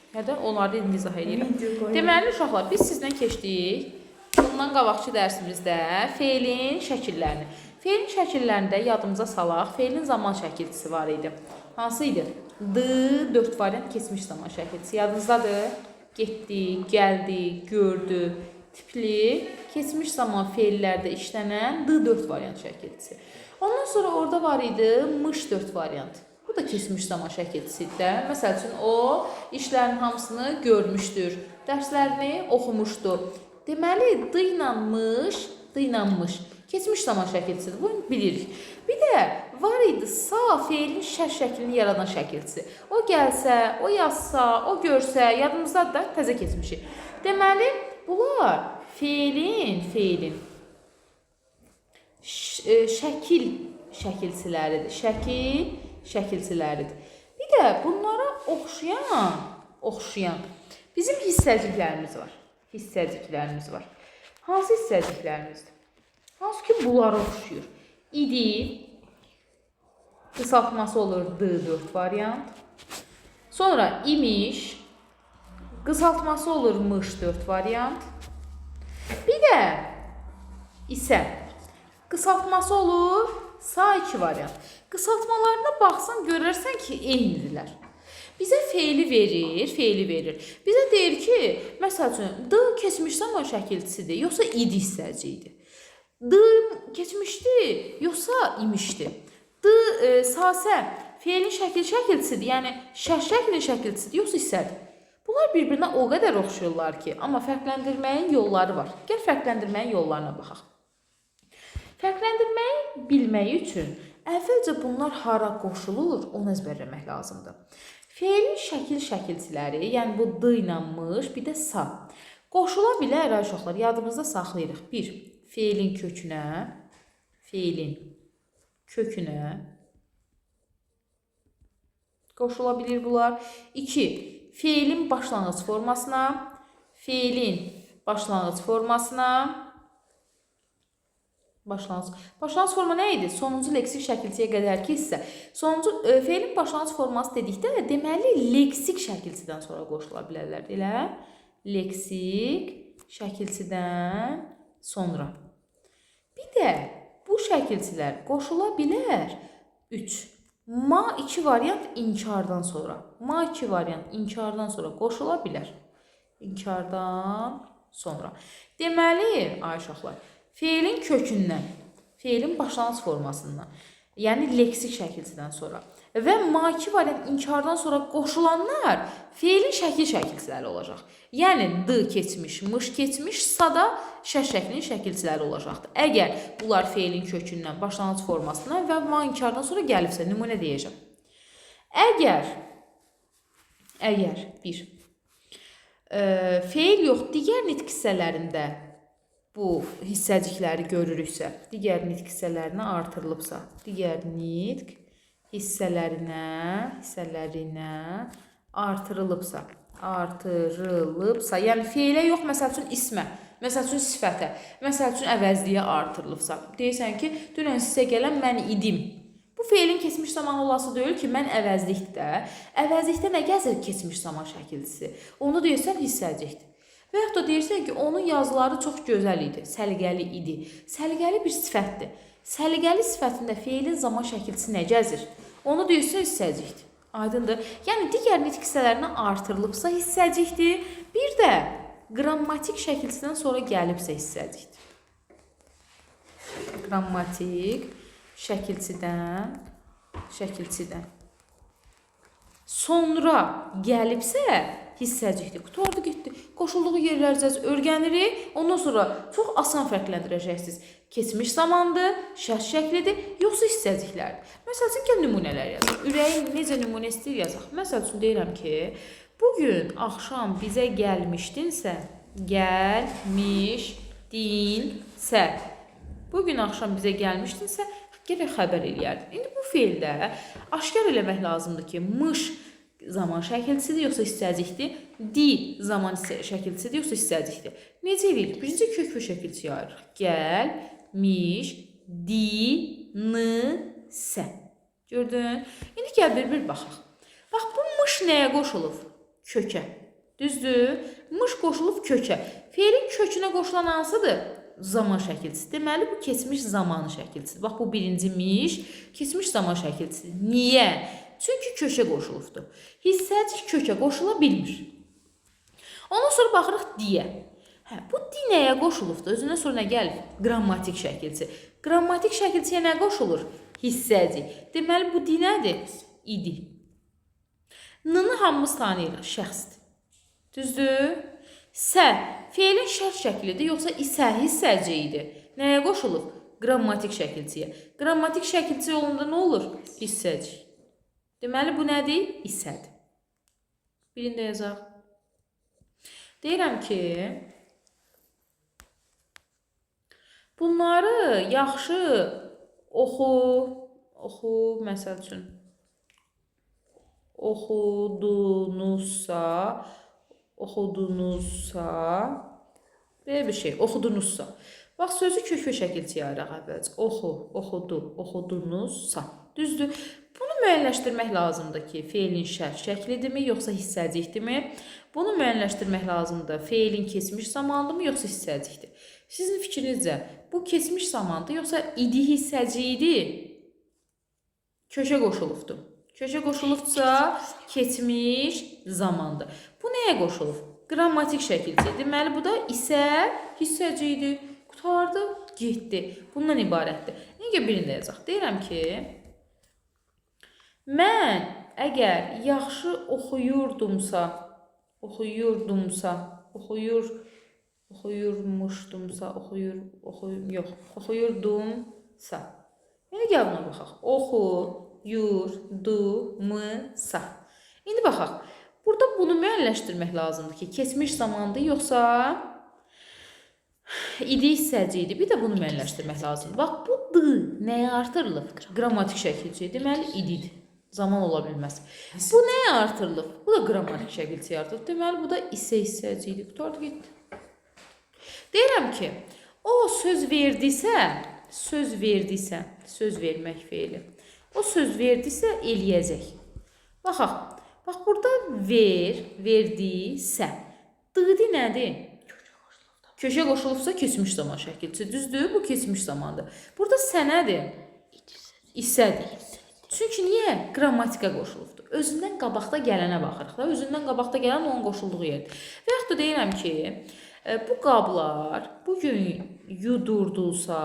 Hə də onları da indi izah eləyirəm. Video qoyuram. Deməli uşaqlar, biz sizlə keçdik bundan qabaqçı dərsimizdə feilin şəkillərini. Feilin şəkillərində yadımıza salaq, feilin zaman şəkilçisi var idi. Hansı idi? D 4 variant keçmiş zaman şəkilçisi. Yadınızdadır? Getdi, gəldi, gördü tipli keçmiş zaman feillərdə işlənən D4 variant şəkilçisi. Ondan sonra orada var idi mış 4 variant. Bu da keçmiş zaman şəkilçisidir də. Məsəl üçün o işlərin hamısını görmüşdür, dərslərini oxumuşdu. Deməli D ilə mış, D ilə mış keçmiş zaman şəkilçisidir. Bunu bilirik. Bir də var idi sa feilin şər şəklini yaradan şəkilçisi. O gəlsə, o yazsa, o görsə, yadımızdadır da təzə keçmişi. Deməli bunlar feilin şəkil şəkilçiləridir. Şəkil şəkilçiləridir. Bir də bunlara oxşayan bizim hissəciklərimiz var. Hissəciklərimiz var. Hansı hissəciklərimizdir? Hansı ki bunlara oxşayır. İdi qısaltması olur D4 variant. Sonra imiş qısaltması olur mış 4 variant. Bir də isə qısaltması olur sa 2 variant. Qısaltmalarına baxsan görərsən ki, eynidirlər. Bizə feili verir, Bizə deyir ki, məsəl üçün D keçmiş zaman şəkilçisidir, yoxsa idi hissəcidir. D keçmişdi, yoxsa imişdi. D sasə feilin şəkil şəkilçisidir, yəni şər şəklin şəkilçisidir, yoxsa hissədir. Bunlar bir-birinə o qədər oxşayırlar ki, amma fərqləndirməyin yolları var. Gəl fərqləndirməyin yollarına baxaq. Fərqləndirməyi bilmək üçün əvvəlcə bunlar hara qoşulur, onu əzbərləmək lazımdır. Feilin şəkil şəkilçiləri, yəni bu D ilə mış, bir də sa. Qoşula bilər ay uşaqlar, yadımızda saxlayırıq. 1. Feilin kökünə, qoşula bilir bunlar. 2. Feilin başlanğıc formasına, Başlanğıc forma nə idi? Sonuncu leksik şəkilçiyə qədərki hissə. Sonuncu feilin başlanğıc forması dedikdə deməli leksik şəkilçidən sonra qoşula bilərlər. Elə leksik şəkilçidən sonra. Bir də bu şəkilçilər qoşula bilər. 3. Ma 2 variant inkardan sonra. Ma 2 variant inkardan sonra qoşula bilər. İnkardan sonra. Deməli, ay uşaqlar, feilin kökündən, feilin başlanğıc formasından, yəni leksik şəkilçidən sonra və ma 2 variant inkardan sonra qoşulanlar feilin şəkil şəkilçiləri olacaq. Yəni D keçmiş, mış keçmiş, sa da şər şəklinin şəkilçiləri olacaqdır. Əgər bunlar feilin kökündən, başlanğıc formasından və ma inkardan sonra gəlibsə, nümunə deyəcəm. Əgər bir feil yox, digər nitq hissələrində bu hissəcikləri görürüksə, digər nitq hissələrinə artırılıbsa, digər nitq hissələrinə artırılıbsa, yəni feilə yox, məsəl üçün ismə, məsəl üçün sifətə, məsəl üçün əvəzliyə artırılıbsa, deyirsən ki, dünən sizə gələn mən idim. Bu feilin keçmiş zaman olası deyil ki, mən əvəzlikdir də. Əvəzlikdə nə gəzir keçmiş zaman şəkilçisi? Onu deyirsən hissəcikdir. Və yaxud da deyirsən ki, onun yazıları çox gözəl idi, səliqəli idi. Səliqəli bir sifətdir. Səliqəli sifətində feilin zaman şəkilçisi nə gəzir? Onu deyirsən hissəcikdir. Aydındır? Yəni digər nitq hissələrinə artırılıbsa hissəcikdir. Bir də qrammatik şəkilçisindən sonra gəlibsə hissəcikdir. Qrammatik şəkilçidən sonra gəlibsə hissəcikdir. Qurtardı, getdi. Qoşulduğu yerləri öyrənirik. Ondan sonra çox asan fərqləndirəcəksiniz. Keçmiş zamandır, şərt şəklidir, yoxsa hissəciklərdir. Məsəl üçün, gəl nümunələr yazaq. Ürəyim necə nümunə istəyir yazaq. Məsəl üçün deyirəm ki, bugün axşam bizə gəlmişdinsə, bugün axşam bizə gəlmişdinsə, gərək xəbər eləyərdin. İndi bu feildə aşkar eləmək lazımdır ki, mış zaman şəkilçisidir, yoxsa hissəcikdir? Di zaman şəkilçisidir, yoxsa hissəcikdir? Necə eləyirik? Birinci kök və şəkilçiyi ayırırıq. Gəl, miş, di, n, sə. Gördün? İndi gəl bir-bir baxaq. Bax, bu mış nəyə qoşulub? Kökə. Düzdür? Mış qoşulub kökə. Feilin kökünə qoşulan hansıdır? Zaman şəkilçisi. Deməli, bu keçmiş zamanı şəkilçisidir. Bax, bu birinci miş keçmiş zaman şəkilçisidir. Niyə? Çünki kökə qoşulubdur. Hissəcik kökə qoşula bilmir. Ondan sonra baxırıq diyə. Hə, bu di nəyə qoşulubdur? Özündən sonra nə gəlib? Qrammatik şəkilçi. Qrammatik şəkilçiyə nə qoşulur? Hissəcik. Deməli, bu di nədir? İdi. N-nı hamımız tanıyırıq, şəxsdir. Düzdür? Sə feilin şərt şəklidir, yoxsa isə hissəciyidir? Nəyə qoşulub? Qrammatik şəkilçiyə. Qrammatik şəkilçi olanda nə olur? Hissəcik. Deməli, bu nədir? İsədir. Birini də yazaq. Deyirəm ki, bunları yaxşı oxu, məsəl üçün, oxudunuzsa, belə bir şey, oxudunuzsa. Bax, sözü kökü şəkilçiyə ayıraq əvvəlcə. Oxu, oxudu, oxudunuzsa. Düzdür? Bunu müəyyənləşdirmək lazımdır ki, feilin şərt şəklidirmi, yoxsa hissəcikdirmi? Bunu müəyyənləşdirmək lazımdır. Feilin keçmiş zamanıdırmı, yoxsa hissəcikdir? Sizin fikrinizcə, bu keçmiş zamandır, yoxsa idi hissəci idi? Kökə qoşulubdur. Kökə qoşulubsa, keçmiş zamandır. Bu nəyə qoşulub? Qrammatik şəkilçi. Deməli, bu da isə hissəci idi. Qurtardı, getdi. Bundan ibarətdir. Necə birini də yazaq. Deyirəm ki, mən əgər yaxşı oxuyurdumsa, oxuyurdumsa. İndi gəl buna baxaq. Oxuyurdumsa. İndi baxaq. Burada bunu müəyyənləşdirmək lazımdır ki, keçmiş zamandır, yoxsa idi hissəci idi. Bir də bunu müəyyənləşdirmək lazımdır. Bax, bu d nəyə artırılıb? Qrammatik şəkilçi. Deməli, ididir. Zaman ola bilməz. Bu nəyə artırılıb? Bu da qrammatik şəkilçiyə artırılıb. Deməli, bu da isə hissəci idi. Qurtardı, getdi. Deyirəm ki, o söz verdisə, söz vermək feili. O söz verdisə, eləyəcək. Baxaq. Bax, burada ver, verdisə. D-di nədir? Kökə qoşulubsa keçmiş zaman şəkilçisi. Düzdür, bu keçmiş zamandır. Burada sə nədir? İsədir. Çünki niyə? Qrammatika qoşulubdur. Özündən qabaqda gələnə baxırıq da. Özündən qabaqda gələn onun qoşulduğu yerdir. Və yaxud da deyirəm ki, bu qablar bugün yudurdulsa,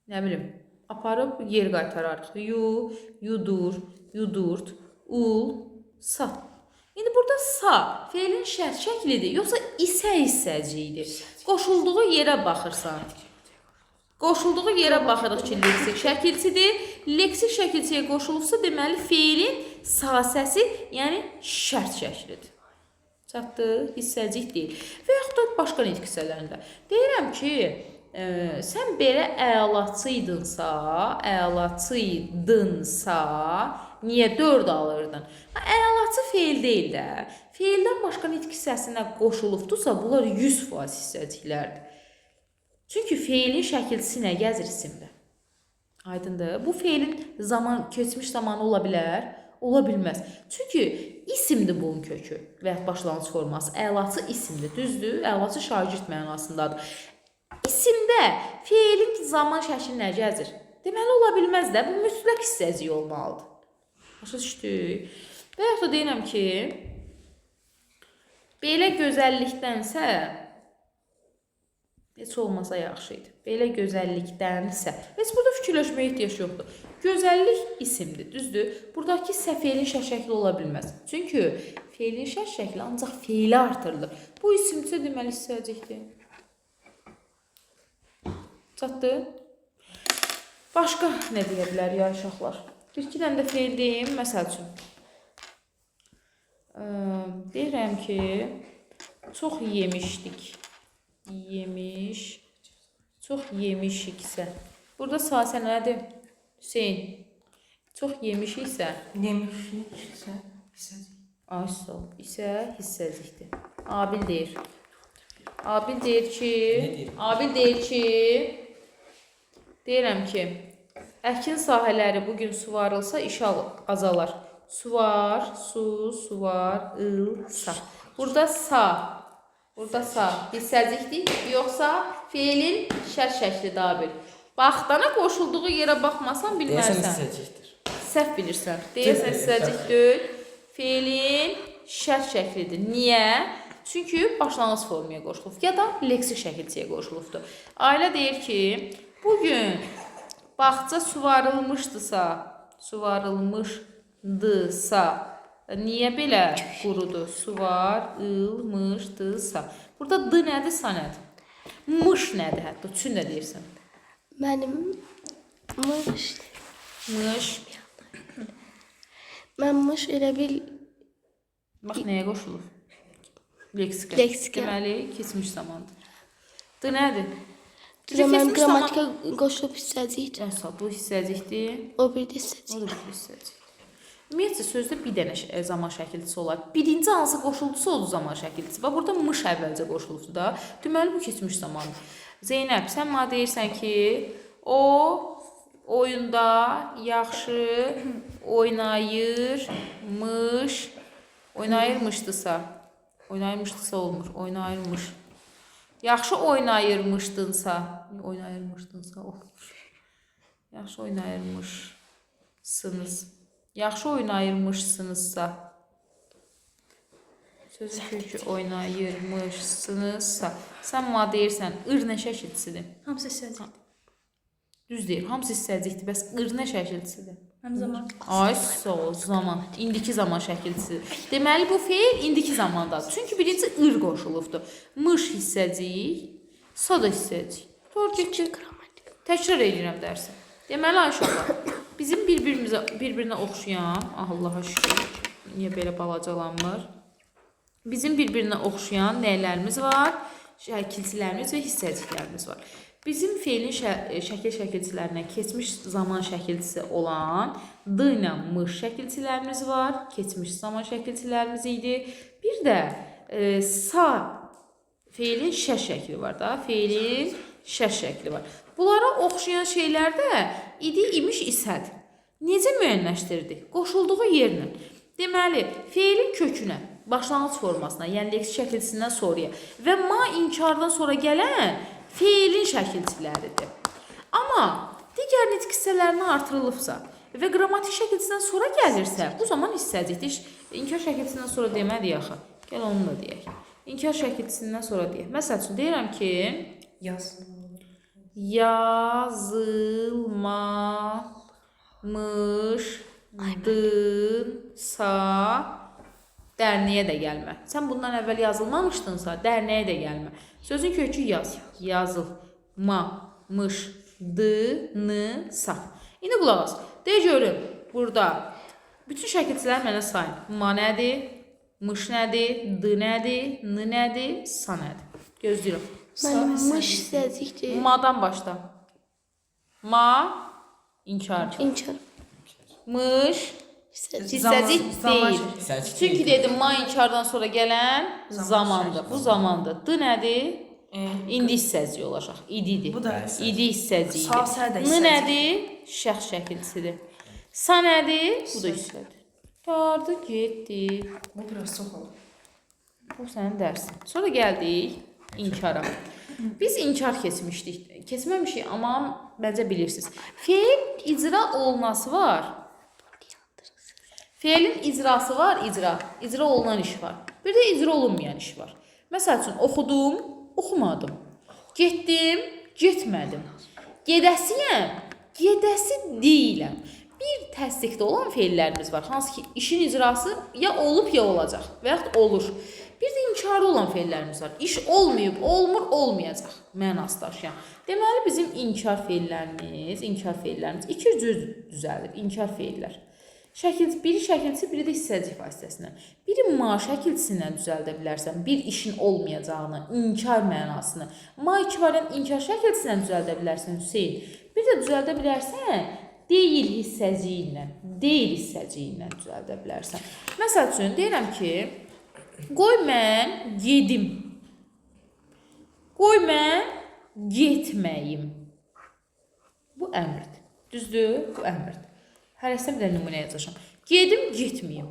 nə bilim, aparıb yer qaytararıq. Yu, yudur, yudurt, ul, sa. İndi burada sa feilin şərt şəklidir, yoxsa isə hissəci idi. Qoşulduğu yerə baxırsan. Qoşulduğu yerə baxırıq ki, leksik şəkilçidir. Leksik şəkilçiyə qoşulubsa, deməli, feilin sa səsi, yəni şərt şəklidir. Çatdı, hissəcik deyil. Və yaxud da başqa nitq hissələrində. Deyirəm ki, sən belə əlaçıydınsa, niyə 4 alırdın? Əlaçı feil deyil də. Feildən başqa nitq hissəsinə qoşulubdursa, bunlar 100% hissəciklərdir. Çünki feilin şəkilçisi nə gəzir isimdə? Aydındır. Bu feilin zaman, keçmiş zamanı ola bilər, ola bilməz. Çünki isimdir bunun kökü və ya başlanğıc forması. Əlaçı isimdir, düzdür? Əlaçı şagird mənasındadır. İsimdə feilin zaman şəkli nə gəzir? Deməli, ola bilməz də, bu mütləq hissəcik olmalıdır. Başa düşdük. Və yaxud da deyirəm ki, belə gözəllikdənsə, heç olmasa yaxşı idi. Belə gözəllikdənsə. Heç burada fikirləşməyə ehtiyac yoxdur. Gözəllik isimdir, düzdür? Buradakı isə feilin şərt şəkli ola bilməz. Çünki feilin şərt şəkli ancaq feili artırılır. Bu isimsə deməli hissəcikdir. Çatdı. Başqa nə deyə bilər ya uşaqlar? Bir iki dənə də feil deyim, məsəl üçün. Deyirəm ki, çox yemişdik. Yemiş. Çox yemişiksə. Burada sasə nədir? Hüseyn. Çox yemişiksə. Yemişiksə hissəcik. Ay, sağ ol. İsə hissəcikdir. Abil deyir. Abil deyir ki, Nə deyir? Abil deyir ki, deyirəm ki, Əkin sahələri bu gün suvarılsa iş azalar. Suvar, su, suvar, ılsa. Burada sa. Burada sa hissəcikdir, yoxsa feilin şərt şəkli daha bir. Baxdana qoşulduğu yerə baxmasan Deyəsən bilməzsən. hissəcikdir. Səhv bilirsən. Deyəsən hissəcik deyil. Feilin şərt şəklidir. Niyə? Çünki başlanğıc formaya qoşulub ya da leksik şəkilçiyə qoşulubdur. Ailə deyir ki, bu gün bağça suvarılmışdısa, suvarılmışdısa, niyə belə qurudu? Suvarılmışdısa. Burada d nədir, sa nədir? Mış nədir hətta? Üçün də deyirsən. Mənim mış, Mış. mən mış elə bil Bax nəyə qoşulub? Leksika. Leksika. Deməli, keçmiş zamandır. D nədir? Düzə mənim Keçmiş zaman- qrammatika qoşulub hissəcikdir. Əsas bu hissəcikdir. O bir də hissəcik. O da bir hissəcik. Ümumiyyətcə sözdə bir dənə zaman şəkilçisi olar. Birinci hansı qoşuldusa odur zaman şəkilçisi. Bax burada mış əvvəlcə qoşulubdu da. Deməli bu keçmiş zamandır. Zeynəb, sən mənə deyirsən ki, o oyunda yaxşı oynayırmış. Oynayırmışdısa. Oynayırmışdısa olmur. Oynayırmış. Yaxşı oynayırmışdınsa, oynayırmışdınsa olmur. Yaxşı oynayırmışsınız. Yaxşı oynayırmışsınızsa. Sözün kökü oynayırmışsınızsa. Sən mənə deyirsən, ır nə şəkilçisidir? Hamısı hissəcikdir. Düz deyir, hamısı hissəcikdir. Bəs ır nə şəkilçisidir? Həm zaman. Ay, sağ ol, zaman. İndiki zaman şəkilçisidir. Deməli bu feil indiki zamandadır. Çünki birinci ır qoşulubdur. Mış hissəcik, sa da hissəcik. Doğru getdi. Qrammatika. Təkrar edirəm dərsi. Deməli ay uşaqlar, bizim bir-birimizə bir-birinə oxşayan, ah, Allaha şükür, niyə belə balacalanmır? Bizim bir-birinə oxşayan nəylərimiz var? Şəkilçilərimiz və hissəciklərimiz var. Bizim feilin şəkil şəkilçilərindən keçmiş zaman şəkilçisi olan d ilə m şəkilçilərimiz var. Keçmiş zaman şəkilçilərimiz idi. Bir də sa feilin şə şəkli var da. Feilin şə şəkli var. Bunlara oxşayan şeylər də idi, imiş, isədir. Necə müəyyənləşdirdik? Qoşulduğu yerlə. Deməli, feilin kökünə, başlanğıc formasına, yəni leksik şəkilçisindən sonraya və ma inkardan sonra gələn feilin şəkilçiləridir. Amma digər nitq hissələrinə artırılıbsa və qrammatik şəkilçisindən sonra gəlirsə, bu zaman hissəcikdir. İnkar şəkilçisindən sonra demədik axı. Gəl onu da deyək. İnkar şəkilçisindən sonra deyək. Məsəl üçün deyirəm ki, Yaz. Yazılmamışdınsa dərniyə də gəlmə. Sən bundan əvvəl yazılmamışdınsa, dərniyə də gəlmə. Sözün kökü yaz. Yazılmamışdınsa. İndi qulaq as. De görüm, burada bütün şəkilçiləri mənə sayın. Ma nədir? Mış nədir? D nədir? N nədir? Sa nədir? Gözləyirəm. Mənim mış hissəcikdir. Madan başla. Ma inkar. İnkar. Mış Hissəcik. hissəcik Zaman deyil. Hissəcik Çünki deyil. dedim ma inkardan sonra gələn zamandır. Bu zamandır. D nədir? İndi hissəcik olacaq. İdidir. Bu da İdi hissəciyidir. Sa, sə də N hissəcik. nədir? Şəxs şəkilçisidir. Sa nədir? Bu da hissədir. Dardı getdi. Bu biraz çox oldu. Bu sənin dərsin. Sonra gəldik inkara. Biz inkar keçmişdik. Keçməmişik, amma məncə bilirsiniz. Feil icra olunası var. Feilin icrası var, icra. İcra olunan iş var. Bir də icra olunmayan iş var. Məsəl üçün oxudum, oxumadım. Getdim, getmədim. Gedəsiyəm, gedəsi deyiləm. Bir təsdiqdə olan feillərimiz var. Hansı ki, işin icrası ya olub ya olacaq və yaxud olur. Bir də inkarda olan feillərimiz var. İş olmayıb, olmur, olmayacaq mənası daşıyan. Deməli bizim inkar feillərimiz iki cür düzəlir. İnkar feillər. Şəkil, biri şəkilçi, biri də hissəcik vasitəsilə. Biri ma şəkilçisindən düzəldə bilərsən bir işin olmayacağını, inkar mənasını. Ma iki variant inkar şəkilçisindən düzəldə bilərsən Hüseyn. Bir də düzəldə bilərsən deyil hissəciyi ilə, deyil hissəciyi ilə düzəldə bilərsən. Məsəl üçün deyirəm ki, qoy mən gedim. Qoy mən getməyim. Bu əmrdir. Düzdür? Bu əmrdir. Hərəsinə bir də nümunə yazacağam. Gedim, getməyim.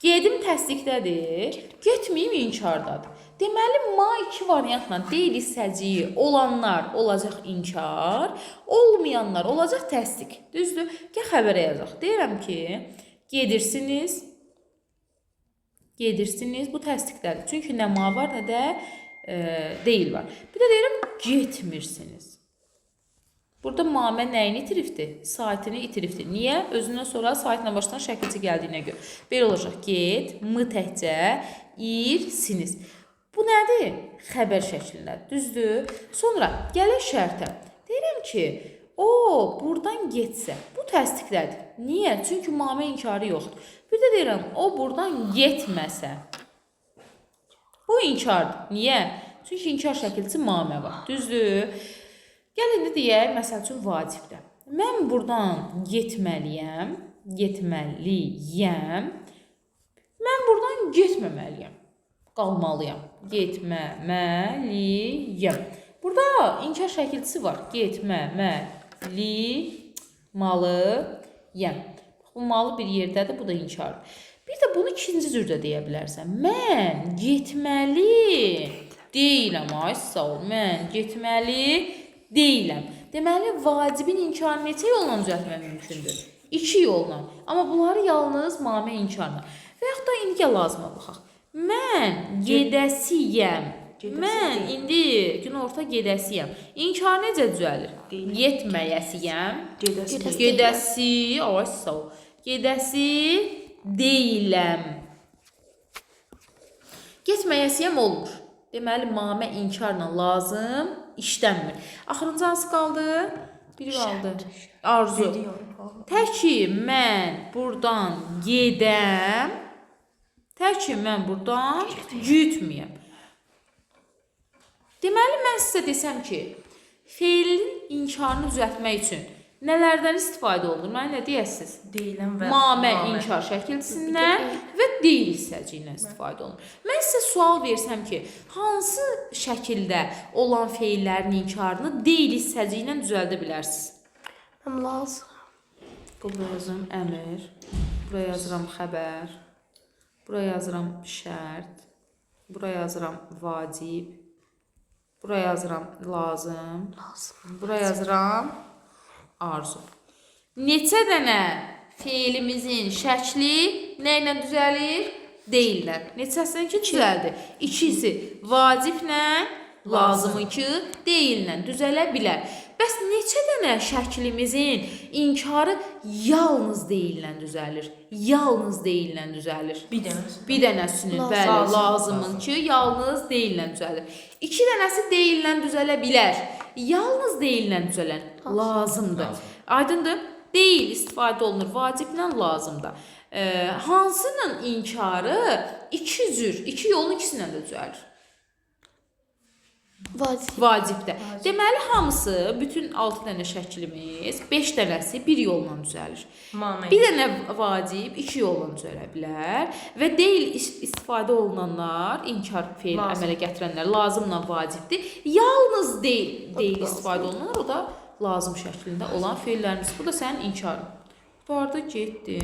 Gedim təsdiqdədir, getməyim inkardadır. Deməli, ma iki variantla deyil hissəciyi olanlar olacaq inkar, olmayanlar olacaq təsdiq. Düzdür? Gəl xəbərə yazaq. Deyirəm ki, gedirsiniz, gedirsiniz. Bu təsdiqdədir. Çünki nə ma var, nə də deyil var. Bir də deyirəm, getmirsiniz. Burada mamə nəyini itiribdir? Saitini itiribdir. Niyə? Özündən sonra saitlə başlayan şəkilçi gəldiyinə görə. Belə olacaq. Get, m təkcə, irsiniz. Bu nədir? Xəbər şəklində. Düzdür? Sonra gələk şərtə. Deyirəm ki, o burdan getsə, bu təsdiqdədir. Niyə? Çünki mamə inkarı yoxdur. Bir də deyirəm, o burdan getməsə. Bu inkardır. Niyə? Çünki inkar şəkilçisi mamə var. Düzdür? Gəl indi deyək, məsəl üçün vacibdir. Mən burdan getməliyəm, getməliyəm. Mən burdan getməməliyəm. Qalmalıyam. Getməməliyəm. Burada inkar şəkilçisi var. Getməməli, malıyəm. Bu malı bir yerdədir, bu da inkardır. Bir də bunu ikinci cür də deyə bilərsən. Mən getməli deyiləm. Ay sağ ol. Mən getməli deyiləm. Deməli, vacibin inkarını neçə yolla düzəltmək mümkündür? İki yolla. Amma bunları yalnız mamə inkarla. Və yaxud da indi gəl lazıma baxaq. Mən gedəsiyəm. Mən indi günorta gedəsiyəm. İnkar necə düzəlir? Getməyəsiyəm. Gedəsi. Gedəsi. Gedəsi, ay sağ ol. Gedəsi deyiləm. Getməyəsiyəm olmur. Deməli, mamə inkarla lazım işlənmir. Axırıncı hansı qaldı? Biri qaldı. Arzu. Tək ki mən burdan gedəm, tək ki mən burdan getməyəm. Deməli, mən sizə desəm ki, feilin inkarını düzəltmək üçün nələrdən istifadə olunur? Mənə nə deyəsiniz? Deyilən və Mamə inkar şəkilçisindən və deyil hissəciyindən istifadə olunur. Mən sizə sual versəm ki, hansı şəkildə olan feillərin inkarını deyil hissəciyi ilə düzəldə bilərsiniz? Mən lazım. Bura yazıram əmr, bura yazıram xəbər, bura yazıram şərt, bura yazıram vacib, bura yazıram lazım, Lazım. bura yazıram arzu. Neçə dənə feilimizin şəkli nə ilə düzəlir? Deyillə. Neçəsininki düzəldi? İkisi vaciblə, lazımınki deyillə düzələ bilər. Bəs neçə dənə şəklimizin inkarı yalnız deyillə düzəlir? Yalnız deyillə düzəlir. Bir dənəsi. Bir dənəsinin, Lazım. bəli, Lazım. lazımınki yalnız deyillə düzəlir. İki dənəsi deyillə düzələ bilər. Yalnız deyillə düzələn lazımdır. Aydındır? Deyil istifadə olunur vaciblə lazımdır. Hansının inkarı iki cür, iki yolun ikisindən də düzəlir. Vacib. Vacibdə. Deməli hamısı, bütün 6 dənə şəklimiz, 5 dənəsi bir yolla düzəlir. Mamə. Bir dənə vacib iki yolla düzələ bilər və deyil istifadə olunanlar, inkar feil Lazım. əmələ gətirənlər lazımla vacibdir. Yalnız deyil lazım. istifadə olunanlar, o da lazım şəklində olan feillərimiz. Bu da sənin inkarın. Qurtardı, getdi.